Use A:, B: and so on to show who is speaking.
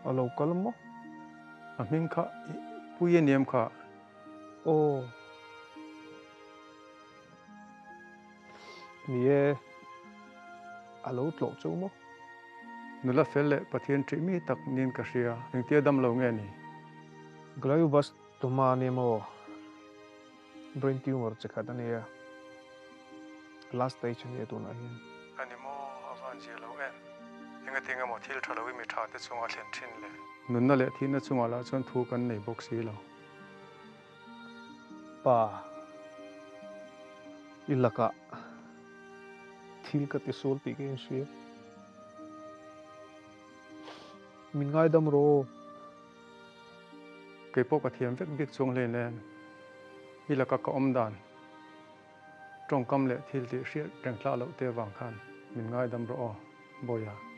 A: A lo kal maw?
B: A hming kha i pui a niam kha.
A: Aw. Ni e, a lo tlawh cheu maw?
B: Nula fel leh Pathian ṭih mi tak niin ka hria. Engtia dam lo nge ni?
A: Glioblastoma a ni maw? Brain tumor chi khat a nia. Last stage a nia tunah hian.
B: A ni maw? A van zia lo em? Engatinge maw thil tha lo i mi tha te chunga thlen thin le? Nunna leh thihna chungah lah chuan thu kan nei bawk si lo.
A: Pa, i lakah thil ka ti sual tih ka inhria. Min ngaidam rawh aw.
B: Kei pawh ka thiam vek bik chuang hlein em? I laka ka awm dan, tawngkam leh thil tih hriat reng hlah loh te avang khan min ngaidam rawh aw, Bawiha.